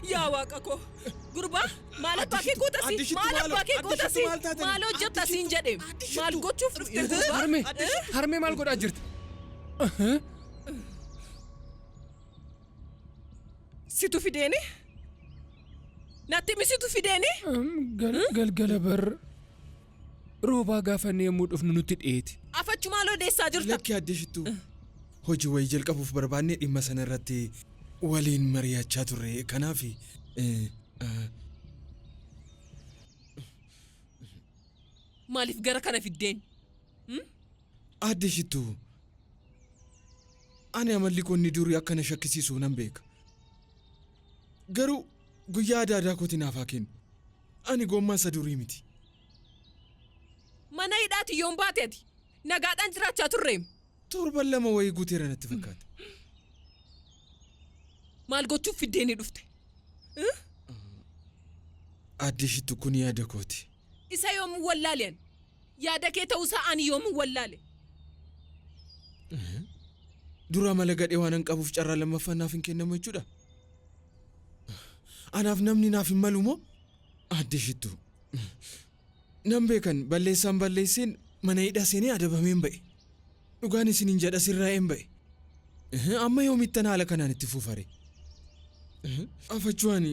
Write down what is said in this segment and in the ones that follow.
Yaa waaqa koo. Gurbaa maal abbaa kee gootasi? Maal abbaa kee gootasi? Maal hojjetta siin jedhe? Maal gochuuf dhufte gurbaa? Harmee, harmee maal godhaa jirti? Situ fideeni? Natti himi situ fideeni? Galgala bar roobaa gaafanne yommuu dhufnu nutti dhiyeeti. Afachu maal odeessaa jirta? Lakki Aadde Shittuu. Hojii wayii jalqabuuf barbaannee dhimma sana irratti waliin mari'achaa turre. Kanaaf Maaliif gara kana fiddeen? Aadde Shittuu. Ani amalli koo inni durii akka na shakkisiisu nan beeka. Garuu guyyaa adaadaa kooti naaf haa kennu. Ani gommaa isa durii miti. Mana hidhaati yoom baate ati? Nagaadhaan jiraachaa turreem. Torban 2 wayii guuteera natti fakkaata. Maal gochuuf fiddeenii dhufte? Aadde Shittu kun yaada kooti. Isa yoomin wallaale ani? Yaada kee ta'uusaa ani yoomin wallaale? Dura amala gadhee waanan qabuuf carraa lammaffaan naaf hin kennamu jechuudha? Anaaf namni naaf hin malu moo? Aadde Shittuu. Nan beekan balleessaan balleesseen mana hidhaa seenee adabameen ba'e. Dhugaan isiniin jedha sirraa'een ba'e. Amma yoomittan haala kanaan itti fufare? Afachuu ani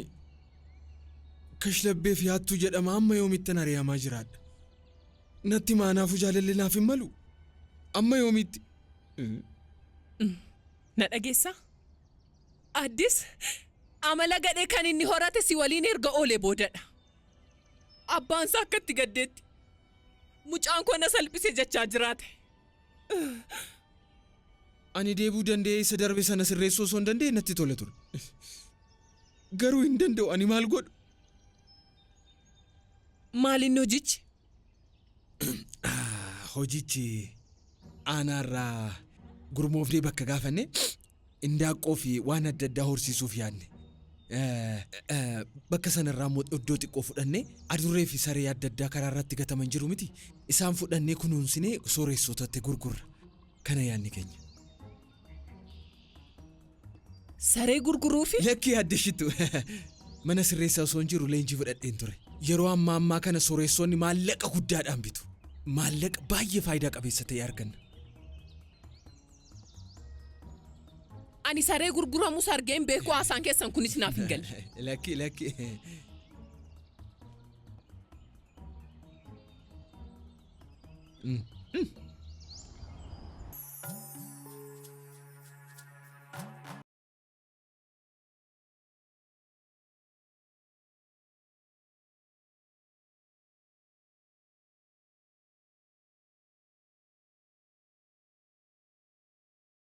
kashlabbee fi hattuu jedhama amma yoomittan ari'amaa jiraadha? Natti himaa anaafuu jaalalli naaf hin malu? Amma yoomitti? Na dhageessaa? Addis amala gadhee kan inni horate si waliin erga oolee boodadha. Abbaan isaa akka itti gaddeetti mucaan koo na salphise jechaa jiraate. Ani deebi'uu danda'ee isa darbe sana sirreessuu osoo hin danda'e natti tola ture. Garuu hin danda'u ani maal godhu? Maal inni hojichi? Hojichi aanaarraa gurmoofnee bakka gaafanne indaaqqoo fi waan adda addaa horsiisuuf yaadne. Bakka sanarraa immoo iddoo xiqqoo fudhannee adurree fi saree adda addaa karaa irratti gataman jiru miti. Isaan fudhannee kunuunsinee sooressootatti gurgurra. Kana yaadni keenya. Saree gurguruufi? Lakkii Aadde Shittu. Mana sirreessaa osoo hin jiru leenjii fudhadheen ture. Yeroo ammaa ammaa kana sooressoonni maallaqa guddaadhaan bitu. Maallaqa baay'ee faayidaa qabeessa ta'e arganna. Ani saree gurguramus argee hin beeku haasaan keessan kunis naaf hin galle. Lakki lakki.